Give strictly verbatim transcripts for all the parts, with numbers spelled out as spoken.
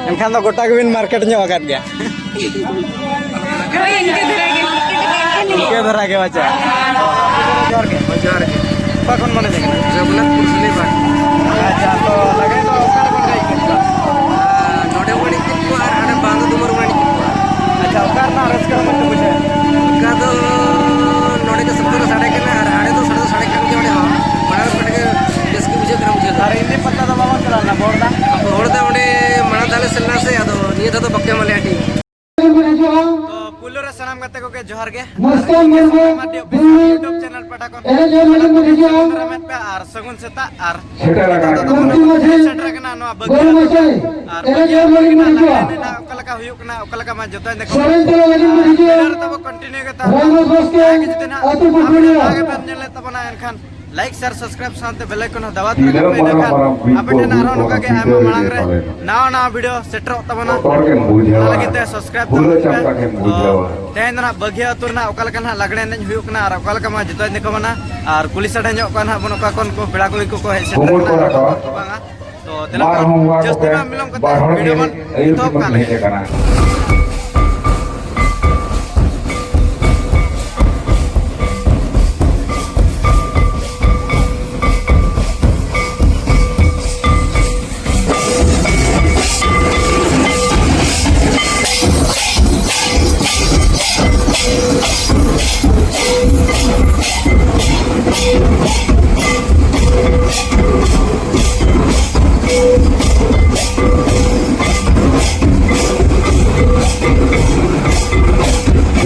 ᱮᱱᱠᱷᱟᱱ ᱫᱚ ᱜᱚᱴᱟ ᱜᱮᱵᱤᱱ ᱢᱟᱨᱠᱮᱴ ᱧᱚᱜ ᱟᱠᱟᱫ ᱜᱮᱭᱟ᱾ ᱦᱳᱭ, ᱤᱱᱠᱟᱹ ᱫᱷᱟᱨᱟ ᱜᱮ, ᱢᱟᱨᱠᱮᱴ ᱟᱠᱟᱫ ᱜᱮᱭᱟᱞᱤᱧ᱾ ᱤᱱᱠᱟᱹ ᱫᱷᱟᱨᱟ ᱜᱮ, ᱟᱪᱪᱷᱟ᱾ ᱡᱚᱦᱟᱨ ᱜᱮ᱾ ᱦᱳᱭ, ᱡᱚᱦᱟᱨ ᱜᱮ᱾ ᱚᱠᱟ ᱠᱷᱚᱱ ᱵᱚᱱ ᱦᱮᱡ ᱟᱠᱟᱱᱟ? ᱨᱚᱜᱷᱩᱱᱟᱛᱷᱯᱩᱨ ᱥᱩᱞᱮᱵᱟᱱ᱾ ᱟᱪᱪᱷᱟ, ᱛᱚ ᱞᱟᱜᱽᱲᱮ ᱫᱚ ᱚᱠᱟ ᱨᱮᱵᱚᱱ ᱮᱱᱮᱡ ᱠᱮᱫᱟ? ᱟᱨ ᱱᱚᱰᱮ ᱦᱚᱸ ᱮᱱᱮᱡ ᱠᱮᱫ ᱠᱚᱣᱟ ᱟᱨ ᱦᱟᱸᱰᱮ ᱵᱟᱸᱫᱷ ᱫᱩᱢᱩᱨ ᱦᱚᱸ ᱮᱱᱮᱡ ᱠᱮᱫ ᱠᱚᱣᱟ᱾ ᱟᱪᱪᱷᱟ, ᱚᱠᱟ ᱨᱮᱱᱟᱜ ᱨᱟᱹᱥᱠᱟᱹ ᱨᱚᱢᱚᱡᱽ ᱯᱮ ᱵᱩᱡᱷᱟᱹᱣᱟ? ᱚᱱᱠᱟ ᱫᱚ ᱱᱚᱰᱮ ᱜᱮ ᱥᱚᱠᱛᱚ ᱫᱚ ᱥᱟᱰᱮ ᱠᱟᱱᱟ ᱟᱨ ᱦᱟᱸᱰᱮ ᱫᱚ ᱥᱟᱰᱮ ᱫᱚ ᱥᱟᱰᱮ ᱠᱟᱱ ᱜᱮᱭᱟ, ᱚᱸᱰᱮ ᱦᱚᱸ ᱵᱟᱱᱟᱨ ᱯᱟᱦᱴᱟ ᱜᱮ ᱵᱮᱥ ᱜᱮ ᱵᱩᱡᱷᱟᱹᱜ ᱠᱟᱱᱟ ᱵᱩᱡᱷᱟᱹᱣ ᱫᱚ᱾ ᱟᱨ ᱤᱱᱫᱤ ᱯᱟᱛᱟ ᱫᱚ ᱵᱟᱵᱚᱱ ᱪᱟᱞᱟᱣ ᱞᱮᱱᱟ, ᱵᱚᱲᱫᱟ? ᱵᱚᱲᱫᱟ ᱚᱸᱰᱮ ᱢᱟᱲᱟᱝ ᱫᱷᱟᱣ ᱞᱮ ᱥᱮᱱ ᱞᱮᱱᱟ ᱥᱮ, ᱟᱫᱚ ᱱᱤᱭᱟᱹ ᱫᱷᱟᱣ ᱫᱚ ᱵᱟᱯᱮ ᱮᱢᱟ ᱞᱮᱭᱟ ᱴᱤᱢ᱾ ᱛᱚ, ᱯᱩᱭᱞᱩ ᱨᱮ ᱥᱟᱱᱟᱢ ᱜᱟᱛᱮ ᱠᱚᱜᱮ ᱡᱚᱦᱟᱨ ᱜᱮ᱾ ᱢᱟᱥᱴᱟᱨ ᱟᱨ ᱢᱮᱱᱫᱚ ᱥᱟᱱᱛᱟᱲ ᱢᱟᱹᱨᱰᱤ ᱚᱯᱷᱤᱥᱤᱭᱟᱞ ᱫᱤᱞᱞᱤ ᱭᱩᱴᱩᱵᱽ ᱪᱮᱱᱮᱞ ᱯᱟᱦᱴᱟ ᱠᱷᱚᱱ ᱮᱱᱮᱡ ᱮᱢ ᱞᱟᱹᱜᱤᱫ ᱵᱚᱱ ᱦᱤᱡᱩᱜᱼᱟ᱾ ᱥᱟᱹᱜᱩᱱ ᱫᱟᱨᱟᱢᱮᱫ ᱯᱮ ᱟᱨ ᱥᱟᱹᱜᱩᱱ ᱥᱮᱛᱟᱜ᱾ ᱟᱨ ᱥᱮᱴᱮᱨ ᱟᱠᱟᱱᱟ᱾ ᱱᱤᱛᱚᱜ ᱫᱚ ᱢᱟᱹᱡᱷᱤ ᱢᱟᱹᱡᱷᱤ ᱥᱮᱴᱮᱨ ᱟᱠᱟᱱᱟ ᱱᱚᱣᱟ ᱜᱚᱲ ᱵᱟᱹᱜᱤᱭᱟᱹ ᱢᱟᱹᱡᱷᱤ ᱟᱨ ᱮᱱᱮᱡ ᱵᱟᱹᱜᱤᱭᱟᱹ ᱮᱢ ᱞᱟᱹᱜᱤᱫ ᱵᱚᱱ ᱨᱮᱱᱟᱜ ᱦᱤᱡᱩᱜᱼᱟ᱾ ᱞᱟᱜᱽᱲᱮ ᱮᱱᱮᱡ ᱚᱠᱟ ᱞᱮᱠᱟ ᱦᱩᱭᱩᱜ ᱠᱟᱱᱟ, ᱚᱠᱟ ᱞᱮᱠᱟ ᱢᱟ ᱡᱚᱛᱚ ᱮᱱᱮᱡ ᱥᱮᱨᱮᱧ ᱛᱮ ᱞᱟᱹᱜᱤᱫ ᱵᱚᱱ ᱦᱤᱡᱩᱜᱼᱟ᱾ ᱵᱷᱤᱰᱤᱭᱳ ᱨᱮ ᱛᱟᱵᱚ ᱠᱚᱱᱴᱤᱱᱤᱭᱩ ᱜᱮ ᱛᱟᱦᱮᱱᱟ᱾ ᱨᱟᱢᱫᱟᱥ ᱵᱟᱥᱠᱮ, ᱡᱟᱦᱟᱸᱭ ᱜᱮ ᱡᱩᱫᱤ ᱱᱟᱦᱟᱜ ᱟᱹᱛᱩ ᱟᱯᱮ ᱯᱩᱠᱷᱩᱨᱤᱭᱟᱹ᱾ ᱱᱚᱣᱟ ᱜᱮ ᱯᱮ ᱧᱮᱞᱮᱫ ᱛᱟᱵᱚᱱᱟ, ᱮᱱᱠᱷᱟᱱ ᱞᱟᱭᱤᱠ, ᱥᱮᱭᱟᱨ, ᱥᱟᱵᱥᱠᱨᱟᱭᱤᱵ ᱥᱟᱶᱛᱮ ᱵᱮᱞ ᱟᱭᱠᱚᱱ ᱦᱚᱸ ᱫᱟᱵᱟᱣ ᱛᱚᱨᱟ ᱠᱟᱜ ᱯᱮ, ᱤᱱᱟᱹᱠᱷᱟᱱ ᱟᱯᱮ ᱴᱷᱮᱱ ᱟᱨᱦᱚᱸ ᱱᱚᱝᱠᱟ ᱜᱮ ᱟᱭᱢᱟ ᱢᱟᱲᱟᱝ ᱨᱮ ᱱᱟᱣᱟ ᱱᱟᱣᱟ ᱵᱷᱤᱰᱤᱭᱳ ᱥᱮᱴᱮᱨᱚᱜ ᱛᱟᱵᱚᱱᱟ᱾ ᱚᱱᱟ ᱞᱟᱹᱜᱤᱫ ᱛᱮ ᱥᱟᱵᱥᱠᱨᱟᱭᱤᱵ ᱛᱟᱵᱚᱱ ᱯᱮ᱾ ᱛᱚ, ᱛᱮᱦᱮᱧ ᱫᱚ ᱱᱟᱦᱟᱜ ᱵᱟᱹᱜᱷᱤᱭᱟᱹ ᱟᱹᱛᱩ ᱨᱮᱱᱟᱜ ᱚᱠᱟ ᱞᱮᱠᱟ ᱱᱟᱦᱟᱜ ᱞᱟᱜᱽᱲᱮ ᱮᱱᱮᱡ ᱦᱩᱭᱩᱜ ᱠᱟᱱᱟ ᱟᱨ ᱚᱠᱟ ᱞᱮᱠᱟ ᱢᱟ ᱡᱚᱛᱚ ᱮᱱᱮᱡ ᱠᱚ ᱢᱮᱱᱟ, ᱟᱨ ᱠᱩᱞᱤ ᱥᱟᱰᱮ ᱧᱚᱜ ᱠᱚᱣᱟ ᱱᱟᱦᱟᱜ ᱵᱚᱱ ᱚᱠᱟ ᱠᱷᱚᱱ ᱠᱚ ᱯᱮᱲᱟ ᱠᱩᱲᱤ ᱠᱚᱠᱚ ᱦᱮᱡ ᱥᱮᱴᱮᱨ ᱠᱟᱱᱟ ᱟᱨ ᱵᱟᱝᱟ᱾ ᱛᱚ, ᱫᱮᱞᱟ ᱵᱚᱱ ᱡᱟᱹᱥᱛᱤ ᱵᱟᱝ ᱵᱤᱞᱚᱢ ᱠᱟᱛᱮ ᱵᱷᱤᱰᱤᱭᱳ ᱵᱚᱱ ᱮᱛᱚᱦᱚᱵ ᱠᱟᱜ ᱞᱮᱜᱮ᱾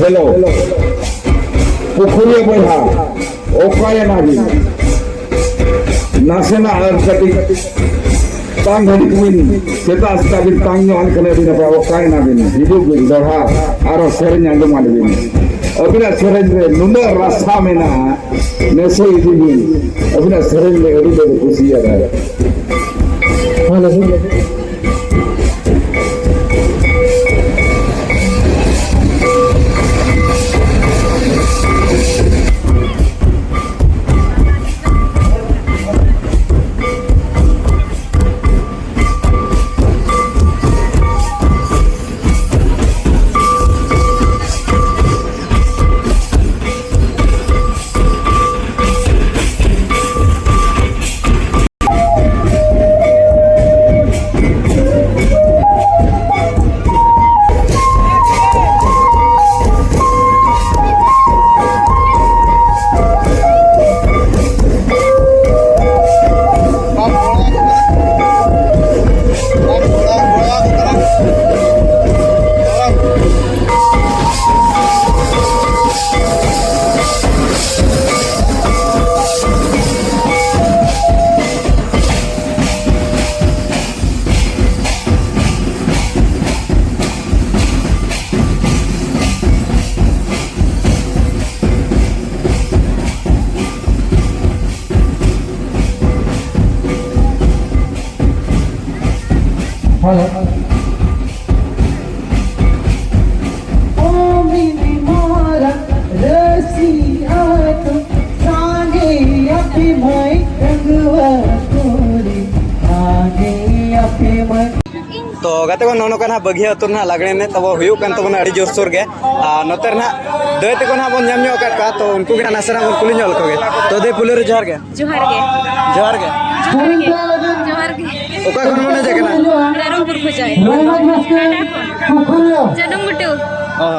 ᱦᱮᱞᱳ, ᱯᱩᱠᱷᱩᱨᱤᱭᱟᱹ ᱵᱚᱭᱦᱟ, ᱚᱠᱟᱭᱮᱱᱟ ᱵᱤᱱ? ᱱᱟᱥᱮᱱᱟᱜ ᱟᱨ ᱠᱟᱹᱴᱤᱡ ᱛᱟᱝ ᱜᱷᱟᱹᱲᱤᱡ ᱵᱤᱱ, ᱥᱮᱛᱟᱜ ᱥᱮᱛᱟᱜ ᱵᱤᱱ ᱛᱟᱝ ᱧᱚᱜ ᱟᱱ ᱠᱷᱟᱱ ᱟᱹᱰᱤ ᱱᱟᱯᱟᱭ᱾ ᱚᱠᱟᱭᱮᱱᱟ ᱵᱤᱱ? ᱦᱤᱡᱩᱜ ᱵᱤᱱ ᱫᱚᱲᱦᱟ, ᱟᱨᱚ ᱥᱮᱨᱮᱧ ᱟᱸᱡᱚᱢ ᱟᱞᱮ ᱵᱤᱱ᱾ ᱟᱹᱵᱤᱱᱟᱜ ᱥᱮᱨᱮᱧ ᱨᱮ ᱱᱩᱱᱟᱹᱜ ᱨᱟᱥᱟ ᱢᱮᱱᱟᱜᱼᱟ, ᱱᱮᱥᱮ ᱤᱫᱤ ᱵᱤᱱ᱾ ᱟᱹᱵᱤᱱᱟᱜ ᱥᱮᱨᱮᱧ ᱨᱮ ᱟᱹᱰᱤ ᱡᱳᱨ ᱠᱩᱥᱤᱭᱟᱜᱼᱟ᱾ ᱦᱮᱸ, ᱞᱟᱹᱭ ᱵᱤᱱ᱾ ᱛᱚ ᱜᱟᱛᱮ ᱠᱚ, ᱱᱚᱜᱼᱚ ᱱᱚᱝᱠᱟ ᱱᱟᱦᱟᱜ ᱵᱟᱹᱜᱷᱤᱭᱟ ᱟᱹᱛᱩ ᱨᱮ ᱱᱟᱦᱟᱜ ᱞᱟᱜᱽᱲᱮ ᱮᱱᱮᱡ ᱛᱟᱵᱚ ᱦᱩᱭᱩᱜ ᱠᱟᱱ ᱛᱟᱵᱚᱱᱟ ᱟᱹᱰᱤ ᱡᱳᱨᱥᱳᱨ ᱜᱮ᱾ ᱟᱨ ᱱᱚᱛᱮ ᱨᱮ ᱱᱟᱦᱟᱜ ᱫᱟᱹᱭ ᱛᱟᱠᱚ ᱱᱟᱦᱟᱜ ᱵᱚᱱ ᱧᱟᱢ ᱧᱚᱜ ᱟᱠᱟᱫ ᱠᱚᱣᱟ, ᱛᱚ ᱩᱱᱠᱩ ᱜᱮ ᱱᱟᱦᱟᱜ ᱱᱟᱥᱮᱱᱟᱜ ᱵᱚᱱ ᱠᱩᱞᱤ ᱧᱚᱜ ᱞᱮᱠᱚ ᱜᱮ᱾ ᱛᱚ ᱫᱟᱹᱭ, ᱯᱩᱭᱞᱩ ᱨᱮ ᱡᱚᱦᱟᱨ ᱜᱮ᱾ ᱡᱚᱦᱟᱨ ᱜᱮ᱾ ᱡᱚᱦᱟᱨ ᱜᱮ᱾ ᱡᱚᱦᱟᱨ ᱜᱮ᱾ ᱡᱚᱦᱟᱨ ᱜᱮ᱾ ᱚᱠᱟ ᱠᱷᱚᱱ ᱵᱚᱱ ᱦᱮᱡ ᱟᱠᱟᱱᱟ? ᱨᱟᱭᱨᱚᱝᱯᱩᱨ ᱠᱷᱚᱡᱟᱭ᱾ ᱡᱟᱹᱱᱩᱢ ᱜᱷᱩᱴᱩ᱾ ᱚ,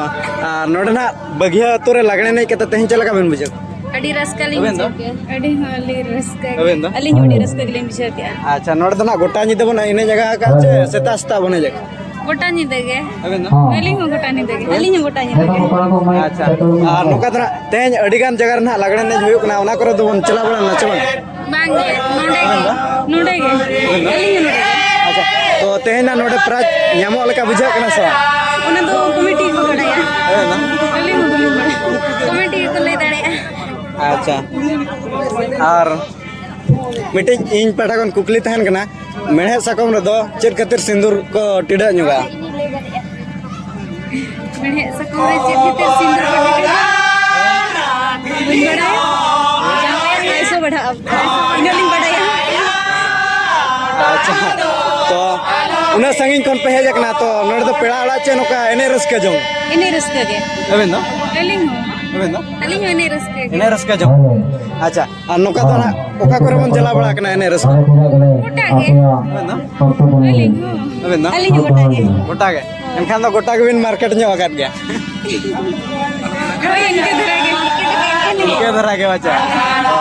ᱟᱨ ᱱᱚᱰᱮ ᱱᱟᱦᱟᱜ ᱵᱟᱹᱜᱷᱤᱭᱟ ᱟᱹᱛᱩ ᱨᱮ ᱞᱟᱜᱽᱲᱮ ᱮᱱᱮᱡ ᱠᱟᱛᱮ ᱛᱮᱦᱮᱧ ᱪᱮᱫ ᱞᱮᱠᱟ ᱵᱮᱱ ᱵᱩᱡᱷᱟᱹᱣ? ᱟᱹᱰᱤ ᱨᱟᱹᱥᱠᱟᱹ ᱞᱤᱧ ᱟᱵᱮᱱ ᱫᱚ? ᱵᱩᱡᱷᱟᱹᱣ ᱠᱮᱜᱼᱟ᱾ ᱟᱹᱰᱤ ᱦᱚᱸ ᱟᱹᱰᱤ ᱨᱟᱹᱥᱠᱟᱹ ᱜᱮ᱾ ᱟᱵᱮᱱ ᱫᱚ? ᱟᱹᱞᱤᱧ ᱦᱚᱸ ᱟᱹᱰᱤ ᱨᱟᱹᱥᱠᱟᱹ ᱜᱮᱞᱤᱧ ᱵᱩᱡᱷᱟᱹᱣ ᱠᱮᱜᱼᱟ᱾ ᱟᱪᱪᱷᱟ, ᱱᱚᱰᱮ ᱫᱚ ᱱᱟᱦᱟᱜ ᱜᱚᱴᱟ ᱧᱤᱫᱟᱹ ᱵᱚᱱ ᱮᱱᱮᱡ ᱟᱠᱟᱫ ᱥᱮ ᱥᱮᱛᱟᱜ ᱥᱮᱛᱟᱜ ᱵᱚᱱ ᱮᱱᱮᱡ ᱟᱠᱟᱫ? ᱜᱚᱴᱟ ᱧᱤᱫᱟᱹ ᱜᱮ᱾ ᱟᱵᱮᱱ ᱫᱚ? ᱟᱹᱞᱤᱧ ᱦᱚᱸ ᱜᱚᱴᱟ ᱧᱤᱫᱟᱹ ᱜᱮ᱾ ᱟᱹᱞᱤᱧ ᱦᱚᱸ ᱜᱚᱴᱟ ᱧᱤᱫᱟᱹ ᱜᱮ᱾ ᱟᱪᱪᱷᱟ, ᱟᱨ ᱱᱚᱝᱠᱟ ᱫᱚ ᱱᱟᱦᱟᱜ ᱛᱮᱦᱮᱧ ᱟᱹᱰᱤ ᱜᱟᱱ ᱡᱟᱭᱜᱟ ᱨᱮ ᱱᱟᱦᱟᱜ ᱞᱟᱜᱽᱲᱮ ᱮᱱᱮᱡ ᱦᱩᱭᱩᱜ ᱠᱟᱱᱟ, ᱚᱱᱟ ᱠᱚᱨᱮ ᱫᱚᱵᱚᱱ ᱪᱟᱞᱟᱣ ᱵᱟᱲᱟ ᱞᱮᱱᱟ ᱪᱮ ᱵᱟᱝ? ᱵᱟᱝ ᱜᱮ, ᱱᱚᱰᱮ ᱜᱮ᱾ ᱱᱚᱰᱮ ᱜᱮ᱾ ᱟᱹᱞᱤᱧ ᱦᱚᱸ ᱱᱚᱰᱮ ᱜᱮ᱾ ᱟᱪᱪᱷᱟ, ᱛᱚ ᱛᱮᱦᱮᱧ ᱱᱟᱦᱟᱜ ᱱᱚᱰᱮ prize ᱧᱟᱢᱚᱜ ᱞᱮᱠᱟ ᱵᱩᱡᱷᱟᱹᱜ ᱠᱟᱱᱟ ᱥᱮ ᱵᱟᱝ? ᱚᱱᱟ ᱫᱚ committee ᱠᱚ ᱵᱟᱰᱟᱭᱟ᱾ ᱟᱵᱮᱱ ᱫᱚ? ᱟᱹᱞᱤᱧ ᱦᱚᱸ ᱵᱟᱹᱞᱤᱧ ᱵᱟᱲᱟᱭᱟ᱾ Committee ᱜᱮᱠᱚ ᱞᱟᱹᱭ ᱫᱟᱲᱮᱭᱟᱜᱼᱟ᱾ ᱟᱪᱪᱷᱟ, ᱟᱨ ᱢᱤᱫᱴᱤᱡ ᱤᱧ ᱯᱟᱦᱴᱟ ᱠᱷᱚᱱ ᱠᱩᱠᱞᱤ ᱛᱟᱦᱮᱱ ᱠᱟᱱᱟ, ᱢᱮᱲᱦᱮᱫ ᱥᱟᱠᱚᱢ ᱨᱮᱫᱚ ᱪᱮᱫ ᱠᱷᱟᱹᱛᱤᱨ ᱥᱤᱸᱫᱩᱨ ᱠᱚ ᱴᱤᱰᱟᱹᱜ ᱧᱚᱜᱟ? ᱢᱮᱲᱦᱮᱫ ᱥᱟᱠᱚᱢ ᱨᱮ ᱪᱮᱫ ᱠᱷᱟᱹᱛᱤᱨ ᱥᱤᱸᱫᱩᱨ ᱠᱚ ᱴᱤᱰᱟᱹᱜᱟ? ᱵᱟᱹᱧ ᱵᱟᱲᱟᱭᱟ᱾ ᱡᱟᱶᱟᱭ ᱟᱭᱥᱚ ᱵᱟᱲᱦᱟᱜᱼᱟ᱾ ᱤᱱᱟᱹᱜ ᱞᱤᱧ ᱵᱟᱲᱟᱭᱟ᱾ ᱟᱪᱪᱷᱟ, ᱛᱚ ᱩᱱᱟᱹᱜ ᱥᱟᱺᱜᱤᱧ ᱠᱷᱚᱱ ᱯᱮ ᱦᱮᱡ ᱟᱠᱟᱱᱟ, ᱛᱚ ᱱᱚᱰᱮ ᱫᱚ ᱯᱮᱲᱟ ᱚᱲᱟᱜ ᱪᱮ ᱱᱚᱝᱠᱟ ᱮᱱᱮᱡ ᱨᱟᱹᱥᱠᱟᱹ ᱡᱚᱝ? ᱮᱱᱮᱡ ᱨᱟᱹᱥᱠᱟᱹ ᱜᱮ᱾ ᱟᱵᱮᱱ ᱫᱚ? ᱟᱹᱞᱤᱧ ᱦᱚᱸ᱾ ᱟᱵᱮᱱ ᱫᱚ? ᱟᱹᱞᱤᱧ ᱦᱚᱸ ᱮᱱᱮᱡ ᱨᱟᱹᱥᱠᱟᱹ ᱜᱮ᱾ ᱮᱱᱮᱡ ᱨᱟᱹᱥᱠᱟᱹ ᱡᱚᱝ᱾ ᱟᱪᱪᱷᱟ, ᱟᱨ ᱱᱚᱝᱠᱟ ᱫᱚ ᱱᱟᱦᱟᱜ ᱚᱠᱟ ᱠᱚᱨᱮ ᱵᱚᱱ ᱪᱟᱞᱟᱣ ᱵᱟᱲᱟ ᱟᱠᱟᱱᱟ ᱮᱱᱮᱡ ᱨᱟᱹᱥᱠᱟᱹ? ᱜᱚᱴᱟ ᱜᱮ᱾ ᱟᱵᱮᱱ ᱫᱚ? ᱟᱹᱞᱤᱧ ᱦᱚᱸ᱾ ᱟᱵᱮᱱ ᱫᱚ? ᱟᱹᱞᱤᱧ ᱦᱚᱸ ᱜᱚᱴᱟ ᱜᱮ᱾ ᱜᱚᱴᱟ ᱜᱮ? ᱮᱱᱠᱷᱟᱱ ᱫᱚ ᱜᱚᱴᱟ ᱜᱮᱵᱤᱱ market ᱧᱚᱜ ᱟᱠᱟᱫ ᱜᱮᱭᱟ᱾ ᱦᱳᱭ, ᱤᱱᱠᱟᱹ ᱫᱷᱟᱨᱟ ᱜᱮ᱾ ᱤᱱᱠᱟᱹ ᱫᱷᱟᱨᱟ ᱜᱮ, ᱟᱪᱪᱷᱟ᱾ ᱟᱫᱚ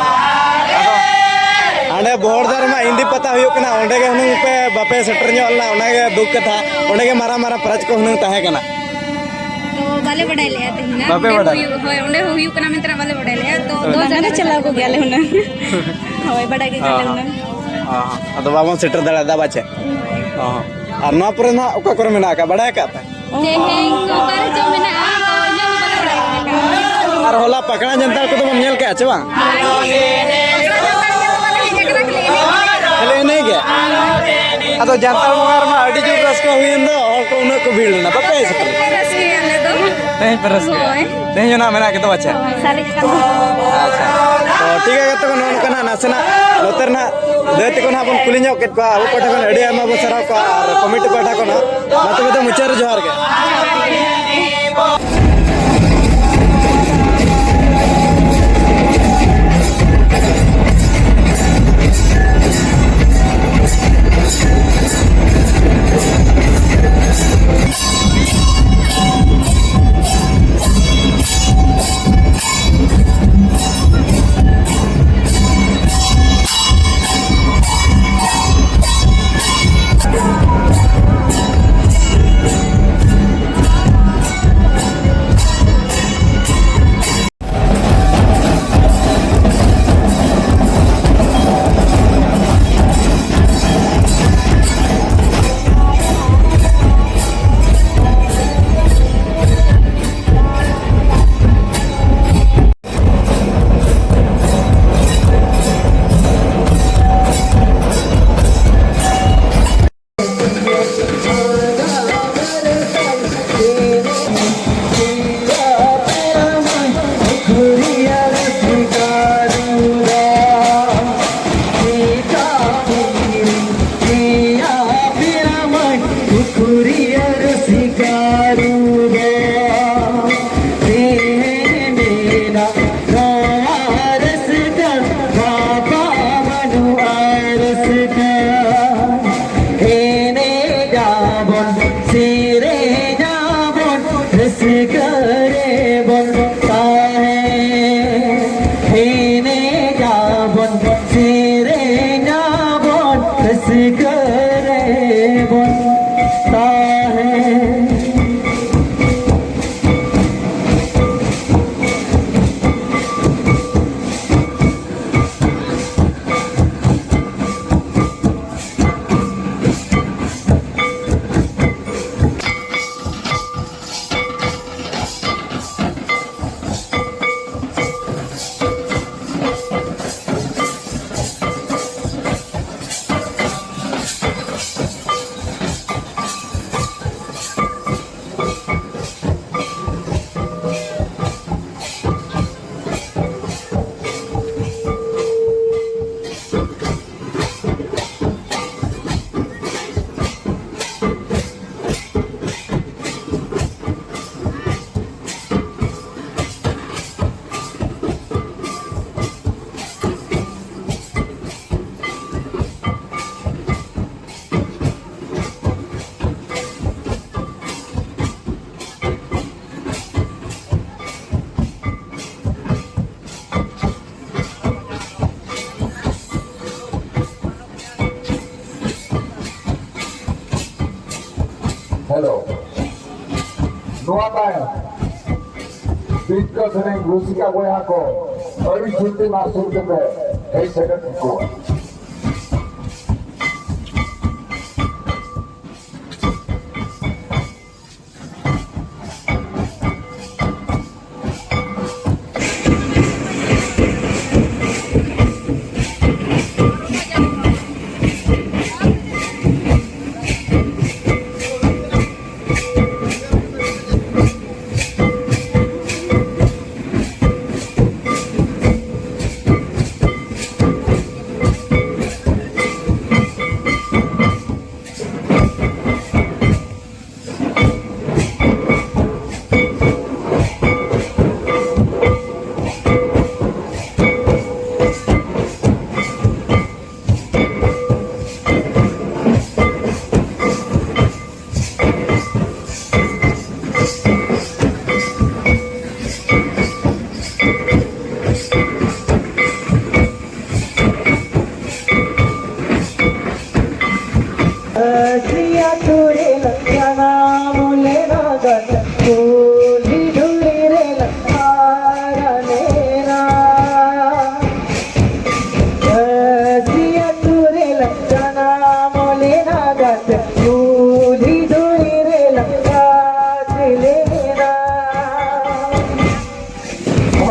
ᱦᱟᱸᱰᱮ ᱵᱚᱦᱚᱲᱫᱟ ᱨᱮᱢᱟ ᱤᱱᱫᱤ ᱯᱟᱛᱟ ᱦᱩᱭᱩᱜ ᱠᱟᱱᱟ, ᱚᱸᱰᱮ ᱜᱮ ᱦᱩᱱᱟᱹᱝ ᱯᱮ ᱵᱟᱯᱮ ᱥᱮᱴᱮᱨ ᱧᱚᱜ ᱞᱮᱱᱟ, ᱚᱱᱟ ᱜᱮ ᱫᱩᱠ ᱠᱟᱛᱷᱟ᱾ ᱚᱸᱰᱮ ᱜᱮ ᱢᱟᱨᱟᱝ ᱢᱟᱨᱟᱝ prize ᱠᱚ ᱦᱩᱱᱟᱹᱝ ᱛᱟᱦᱮᱸ ᱠᱟᱱᱟ᱾ ᱛᱚ ᱵᱟᱞᱮ ᱵᱟᱰᱟᱭ ᱞᱮᱫᱼᱟ ᱛᱮᱦᱮᱧ ᱱᱟᱜ᱾ ᱵᱟᱯᱮ ᱚᱸᱰᱮ ᱵᱟᱰᱟᱭ ᱦᱩᱭᱩᱜ, ᱦᱳᱭ, ᱚᱸᱰᱮ ᱦᱚᱸ ᱦᱩᱭᱩᱜ ᱠᱟᱱᱟ ᱢᱮᱱᱛᱮ ᱱᱟᱜ ᱵᱟᱞᱮ ᱵᱟᱰᱟᱭ ᱞᱮᱫᱼᱟ᱾ ᱛᱚ ᱚ᱾ ᱫᱚᱥ ᱵᱟᱝ, ᱡᱟᱭᱜᱟ ᱟᱞᱮ ᱨᱮ ᱪᱟᱞᱟᱣ ᱠᱚᱜ ᱜᱮᱭᱟᱞᱮ ᱦᱩᱱᱟᱹᱝ᱾ ᱦᱳᱭ, ᱵᱟᱰᱟᱭ ᱜᱮ ᱚ ᱠᱟᱞᱮ ᱦᱚᱸ᱾ ᱦᱩᱱᱟᱹᱝ᱾ ᱚ ᱦᱚᱸ᱾ ᱟᱫᱚ ᱵᱟᱵᱚᱱ ᱥᱮᱴᱮᱨ ᱫᱟᱲᱮᱭᱟᱫᱟ ᱵᱟᱪᱮ? ᱦᱳᱭ᱾ ᱚ ᱦᱚᱸ᱾ ᱟᱨ ᱱᱚᱣᱟ ᱯᱚᱨᱮ ᱱᱟᱦᱟᱜ ᱚᱠᱟ ᱠᱚᱨᱮ ᱢᱮᱱᱟᱜ ᱟᱠᱟᱫ, ᱵᱟᱰᱟᱭ ᱟᱠᱟᱫ ᱯᱮ? ᱛᱮᱦᱮᱧ ᱚᱠᱟ ᱨᱮ ᱪᱚ ᱢᱮᱱᱟᱜᱼᱟ, ᱛᱚ ᱤᱧ ᱦᱚᱸ ᱵᱟᱞᱮ ᱵᱟᱰᱟᱭ ᱠᱟᱱᱟ᱾ ᱟᱨ ᱦᱚᱞᱟ ᱯᱟᱠᱲᱟ ᱡᱟᱱᱛᱟᱲ ᱠᱚᱫᱚ ᱵᱚᱱ ᱧᱮᱞ ᱠᱮᱜᱼᱟ ᱪᱮ ᱵᱟᱝ? ᱵᱟᱝ ᱜᱮ᱾ ᱠᱷᱟᱹᱞᱤ ᱮᱱᱮᱡ ᱜᱮ? ᱟᱫᱚ ᱡᱟᱱᱛᱟᱲ ᱵᱚᱸᱜᱟ ᱨᱮᱢᱟ ᱟᱹᱰᱤ ᱡᱳᱨ ᱨᱟᱹᱥᱠᱟᱹ ᱦᱩᱭᱮᱱ ᱫᱚ, ᱦᱚᱲ ᱠᱚ ᱩᱱᱟᱹᱜ ᱠᱚ ᱵᱷᱤᱲ ᱞᱮᱱᱟ, ᱵᱟᱯᱮ ᱦᱮᱡ ᱥᱮᱴᱮᱨ ᱞᱮᱱᱟ? ᱨᱟᱹᱥᱠᱟᱹᱭᱟ ᱟᱞᱮ ᱫᱚ᱾ ᱯᱮ ᱨᱟᱹᱥᱠᱟᱹᱭᱟ᱾ ᱦᱳᱭ᱾ ᱛᱮᱦᱮᱧ ᱦᱚᱸ ᱱᱟᱜ ᱢᱮᱱᱟᱜ ᱜᱮᱛᱚ, ᱟᱪᱪᱷᱟ᱾ ᱦᱳᱭ, ᱥᱟᱨᱮᱡ ᱟᱠᱟᱱ᱾ ᱟᱪᱪᱷᱟ᱾ ᱛᱚ, ᱴᱷᱤᱠ ᱜᱮᱭᱟ, ᱜᱟᱛᱮ ᱠᱚ, ᱱᱚᱜᱼᱚ ᱱᱚᱝᱠᱟ ᱱᱟᱜ ᱱᱟᱥᱮᱱᱟᱜ ᱱᱚᱛᱮ ᱨᱮᱱᱟᱜ ᱫᱟᱹᱭ ᱛᱟᱠᱚ ᱱᱟᱜ ᱵᱚᱱ ᱠᱩᱞᱤ ᱧᱚᱜ ᱠᱮᱫ ᱠᱚᱣᱟ᱾ ᱟᱵᱚ ᱯᱟᱦᱴᱟ ᱠᱷᱚᱱ ᱟᱹᱰᱤ ᱟᱭᱢᱟ ᱵᱚᱱ ᱥᱟᱨᱦᱟᱣ ᱠᱚᱣᱟ ᱟᱨ ᱠᱚᱢᱤᱴᱤ ᱯᱟᱦᱴᱟ ᱠᱷᱚᱱᱟᱜ᱾ ᱢᱟ ᱛᱚᱵᱮ ᱫᱚ ᱢᱩᱪᱟᱹᱫ ᱨᱮ ᱡᱚᱦᱟᱨ ᱜᱮ᱾ ᱮᱱᱮᱡ ᱟᱵᱚᱱ, ᱥᱮᱨᱮᱧ ᱟᱵᱚᱱ, ᱨᱟᱹᱥᱠᱟᱹ ᱨᱮᱵᱚᱱ ᱛᱟᱦᱮᱸ᱾ ᱮᱱᱮᱡ ᱟᱵᱚᱱ, ᱥᱮᱨᱮᱧ ᱟᱵᱚᱱ, ᱨᱟᱹᱥᱠᱟᱹ ᱨᱮᱵᱚᱱ ᱛᱟᱦᱮᱸ᱾ ᱦᱮᱞᱳ᱾ ᱱᱚᱣᱟ ᱛᱟᱭᱚᱢ ᱵᱤᱨᱠᱟᱹ ᱥᱮᱨᱮᱧ ᱨᱩᱥᱤᱠᱟ ᱵᱚᱭᱦᱟ ᱠᱚ ᱟᱹᱰᱤ ᱡᱩᱴᱤ ᱢᱟᱥᱩᱨ ᱛᱮᱯᱮ ᱦᱮᱡ ᱥᱮᱴᱮᱨ ᱠᱚᱣᱟ᱾ ᱟᱹᱥᱤ ᱟᱹᱛᱩ ᱨᱮ ᱡᱟᱱᱟᱢ ᱞᱮᱱᱟ ᱜᱟᱛᱮ, ᱠᱩᱞᱦᱤ ᱫᱷᱩᱲᱤ ᱨᱮ ᱦᱟᱨᱟ ᱞᱮᱱᱟ᱾ ᱟᱹᱥᱤ ᱟᱹᱛᱩ ᱨᱮ ᱡᱟᱱᱟᱢ ᱞᱮᱱᱟ ᱜᱟᱛᱮ, ᱠᱩᱞᱦᱤ ᱫᱷᱩᱲᱤ ᱨᱮ ᱜᱟᱛᱮ ᱞᱮᱱᱟ᱾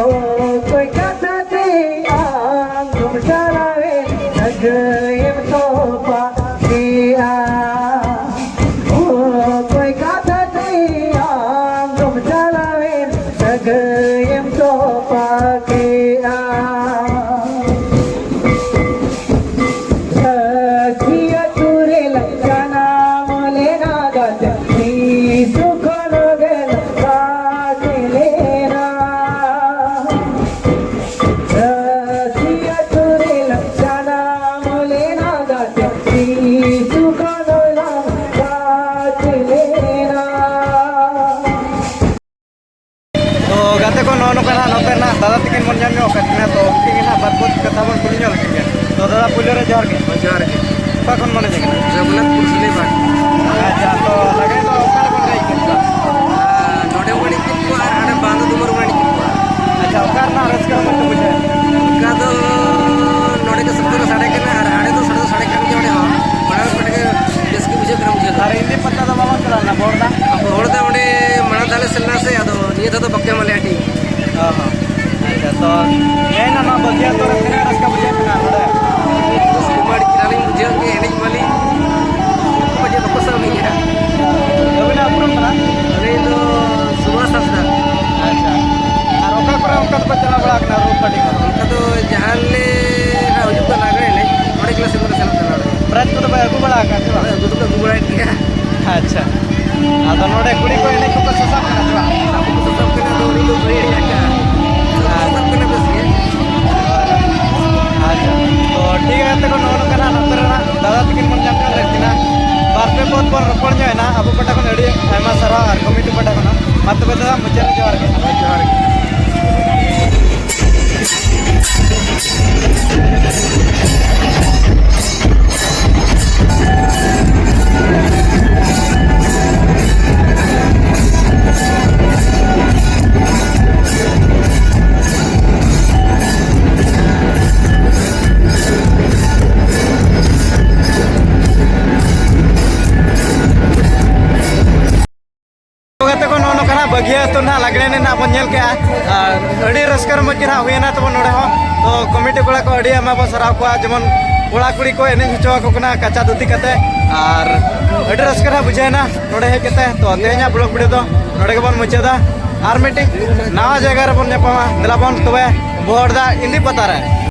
ᱚᱠᱚᱭ ᱠᱟᱛᱷᱟ ᱛᱮ ᱟᱢ ᱫᱚᱢ ᱪᱟᱞᱟᱣᱮᱱ, ᱥᱟᱹᱜᱟᱹᱭᱮᱢ ᱛᱚᱯᱟ ᱠᱮᱜᱼᱟ? ᱚᱠᱚᱭ ᱠᱟᱛᱷᱟ ᱛᱮ ᱟᱢ ᱫᱚᱢ ᱪᱟᱞᱟᱣᱮᱱ, ᱥᱟᱹᱜᱟᱹᱭᱮᱢ ᱛᱚᱯᱟ ᱠᱮᱜᱼᱟ? ᱟᱹᱥᱤ ᱟᱹᱛᱩ ᱨᱮ ᱡᱟᱱᱟᱢ ᱞᱮᱱᱟ ᱜᱟᱛᱮ, ᱛᱤᱥ ᱠᱷᱚᱱ ᱜᱮ ᱜᱟᱛᱮ ᱞᱮᱱᱟ᱾ ᱟᱹᱥᱤ ᱟᱹᱛᱩ ᱨᱮ ᱡᱟᱱᱟᱢ ᱞᱮᱱᱟ ᱜᱟᱛᱮ, ᱛᱤᱥ ᱠᱷᱚᱱ ᱜᱟᱛᱮ ᱞᱮᱱᱟ᱾ ᱛᱚ ᱜᱟᱛᱮ ᱠᱚ, ᱱᱚᱜᱼᱚ ᱱᱚᱝᱠᱟ ᱱᱟᱜ ᱱᱚᱛᱮ ᱨᱮᱱᱟᱜ ᱫᱟᱫᱟ ᱛᱟᱹᱠᱤᱱ ᱵᱚᱱ ᱧᱟᱢ ᱧᱚᱜ ᱟᱠᱟᱫ ᱠᱤᱱᱟ᱾ ᱛᱚ ᱩᱱᱠᱤᱱ ᱜᱮ ᱱᱟᱜ ᱵᱟᱨ ᱯᱮ ᱠᱟᱛᱷᱟ ᱵᱚᱱ ᱠᱩᱞᱤ ᱧᱚᱜ ᱞᱮᱠᱤᱱ ᱜᱮ᱾ ᱛᱚ ᱫᱟᱫᱟ, ᱯᱩᱭᱞᱩ ᱨᱮ ᱡᱚᱦᱟᱨ ᱜᱮ᱾ ᱦᱳᱭ, ᱡᱚᱦᱟᱨ ᱜᱮ᱾ ᱚᱠᱟ ᱠᱷᱚᱱ ᱵᱚᱱ ᱦᱮᱡ ᱟᱠᱟᱱᱟ? ᱡᱚᱜᱚᱱᱱᱟᱛᱷᱯᱩᱨ ᱥᱩᱞᱟᱹᱭᱯᱟᱲ᱾ ᱟᱪᱪᱷᱟ, ᱛᱚ ᱞᱟᱜᱟᱭ ᱚᱱᱟ ᱵᱚᱦᱚᱲᱫᱟ? ᱵᱚᱦᱚᱲᱫᱟ ᱚᱸᱰᱮ ᱢᱟᱲᱟᱝ ᱫᱷᱟᱣ ᱞᱮ ᱥᱮᱱ ᱞᱮᱱᱟ ᱥᱮ, ᱟᱫᱚ ᱱᱤᱭᱟᱹ ᱫᱷᱟᱣ ᱫᱚ ᱵᱟᱠᱚ ᱮᱢᱟ ᱞᱮᱭᱟ ᱴᱤᱢ᱾ ᱚ ᱦᱚᱸ᱾ ᱟᱪᱪᱷᱟ, ᱛᱚ ᱛᱮᱦᱮᱧ ᱱᱚᱣᱟ ᱵᱟᱹᱜᱤᱭᱟᱹ ᱟᱹᱛᱩ ᱨᱮ ᱛᱤᱱᱟᱹᱜ ᱨᱟᱹᱥᱠᱟᱹ ᱵᱩᱡᱷᱟᱹᱜ ᱠᱟᱱᱟ ᱱᱚᱰᱮ? ᱨᱟᱹᱥᱠᱟᱹ ᱢᱟ ᱟᱹᱰᱤ ᱪᱮᱦᱨᱟ ᱞᱤᱧ ᱵᱩᱡᱷᱟᱹᱣ ᱠᱮᱫ, ᱮᱱᱮᱡ ᱢᱟᱞᱤᱧ ᱵᱟᱠᱚ ᱥᱟᱵ ᱞᱤᱧᱟ᱾ ᱟᱹᱵᱤᱱᱟᱜ ᱩᱯᱨᱩᱢ ᱠᱟᱱᱟ? ᱟᱹᱞᱤᱧ ᱫᱚ ᱥᱩᱵᱷᱟᱥ ᱦᱟᱸᱥᱫᱟ᱾ ᱟᱪᱪᱷᱟ, ᱟᱨ ᱚᱠᱟ ᱠᱚᱨᱮ ᱚᱱᱠᱟ ᱫᱚᱠᱚ ᱪᱟᱞᱟᱣ ᱵᱟᱲᱟ ᱟᱠᱟᱱᱟ ᱨᱩ ᱯᱟᱹᱴᱤ ᱠᱚ? ᱚᱱᱠᱟ ᱫᱚ ᱡᱟᱦᱟᱸ ᱞᱮ ᱦᱟᱸᱜ ᱦᱩᱭᱩᱜ ᱠᱟᱱᱟ ᱞᱟᱜᱽᱲᱮ ᱮᱱᱮᱡ, ᱚᱸᱰᱮ ᱜᱮᱞᱮ ᱥᱮᱱ ᱫᱚᱞᱮ ᱥᱮᱱᱚᱜ ᱠᱟᱱᱟ᱾ ᱯᱨᱟᱭᱤᱡᱽ ᱠᱚᱫᱚ ᱯᱮ ᱟᱹᱜᱩ ᱵᱟᱲᱟ ᱟᱠᱟᱫ ᱥᱮ ᱵᱟᱝ? ᱦᱳᱭ, ᱟᱹᱜᱩ ᱫᱚᱠᱚ ᱟᱹᱜᱩ ᱵᱟᱲᱟᱭᱮᱫ ᱜᱮᱭᱟ᱾ ᱟᱪᱪᱷᱟ, ᱟᱫᱚ ᱱᱚᱰᱮ ᱠᱩᱲᱤ ᱠᱚ ᱮᱱᱮᱡ ᱠᱚᱠᱚ ᱥᱟᱥᱟᱵ ᱠᱟᱱᱟ ᱥᱮ ᱵᱟᱝ? ᱟᱵᱚ ᱠᱚ ᱥᱟᱥᱟᱵ ᱠᱟᱱᱟ, ᱟᱫᱚ ᱩᱱᱤ ᱫᱚ ᱵᱟᱹᱭ ᱮᱱᱮᱡ ᱠᱟᱱᱟ᱾ ᱥᱟᱥᱟᱵ ᱠᱟᱱᱟ ᱵᱮᱥ ᱜᱮ᱾ ᱟᱪᱪᱷᱟ, ᱛᱚ ᱴᱷᱤᱠ ᱜᱮᱭᱟ ᱜᱟᱛᱮ ᱠᱚ, ᱱᱚᱜᱼᱚ ᱱᱚᱝᱠᱟᱱᱟᱜ ᱱᱚᱛᱮ ᱨᱮᱱᱟᱜ ᱫᱟᱫᱟ ᱛᱟᱹᱠᱤᱱ ᱵᱚᱱ ᱧᱟᱢ ᱧᱚᱜ ᱞᱮᱫ ᱠᱤᱱᱟ᱾ ᱵᱟᱨ ᱯᱮ ᱯᱚᱫ ᱵᱚᱱ ᱨᱚᱯᱚᱲ ᱧᱚᱜ ᱮᱱᱟ ᱟᱵᱚ ᱯᱟᱦᱴᱟ ᱠᱷᱚᱱ, ᱟᱹᱰᱤ ᱟᱭᱢᱟ ᱥᱟᱨᱦᱟᱣ ᱟᱨ ᱠᱚᱢᱤᱴᱤ ᱯᱟᱦᱴᱟ ᱠᱷᱚᱱ᱾ ᱢᱟ ᱛᱚᱵᱮ ᱫᱟᱫᱟ, ᱢᱩᱪᱟᱹᱫ ᱨᱮ ᱡᱚᱦᱟᱨ ᱜᱮ᱾ ᱦᱳᱭ, ᱡᱚᱦᱟᱨ ᱜᱮ᱾ ᱜᱟᱛᱮ ᱠᱚ, ᱱᱚᱜᱼᱚ ᱱᱚᱝᱠᱟᱱᱟᱜ ᱵᱟᱹᱜᱤᱭᱟᱹ ᱟᱹᱛᱩ ᱱᱟᱦᱟᱜ ᱞᱟᱜᱽᱲᱮ ᱮᱱᱮᱡ ᱱᱟᱦᱟᱜ ᱵᱚᱱ ᱧᱮᱞ ᱠᱮᱜᱼᱟ᱾ ᱟᱨ ᱟᱹᱰᱤ ᱨᱟᱹᱥᱠᱟᱹ ᱨᱚᱢᱚᱡᱽ ᱜᱮ ᱱᱟᱦᱟᱜ ᱦᱩᱭᱮᱱᱟ ᱛᱟᱵᱚᱱ ᱱᱚᱰᱮ ᱦᱚᱸ᱾ ᱛᱚ ᱠᱚᱢᱤᱴᱤ ᱠᱚᱲᱟ ᱠᱚ ᱟᱹᱰᱤ ᱟᱭᱢᱟ ᱵᱚᱱ ᱥᱟᱨᱦᱟᱣ ᱠᱚᱣᱟ, ᱡᱮᱢᱚᱱ ᱠᱚᱲᱟ ᱠᱩᱲᱤ ᱠᱚ ᱮᱱᱮᱡ ᱦᱚᱪᱚ ᱟᱠᱚ ᱠᱟᱱᱟ ᱠᱟᱪᱟ ᱫᱷᱩᱛᱤ ᱠᱟᱛᱮ᱾ ᱟᱨ ᱟᱹᱰᱤ ᱨᱟᱹᱥᱠᱟᱹ ᱱᱟᱦᱟᱜ ᱵᱩᱡᱷᱟᱹᱣᱮᱱᱟ ᱱᱚᱰᱮ ᱦᱮᱡ ᱠᱟᱛᱮ᱾ ᱛᱚ ᱛᱮᱦᱮᱧᱟᱜ ᱵᱞᱚᱜ ᱵᱷᱤᱰᱤᱭᱳ ᱫᱚ ᱱᱚᱰᱮ ᱜᱮᱵᱚᱱ ᱢᱩᱪᱟᱹᱫᱟ᱾ ᱟᱨ ᱢᱤᱫᱴᱤᱡ ᱱᱟᱣᱟ ᱡᱟᱭᱜᱟ ᱨᱮᱵᱚᱱ ᱧᱟᱯᱟᱢᱟ᱾ ᱫᱮᱞᱟ ᱵᱚᱱ ᱛᱚᱵᱮ ᱵᱚᱦᱚᱲᱫᱟ ᱤᱱᱫᱤ ᱯᱟᱛᱟ ᱨᱮ᱾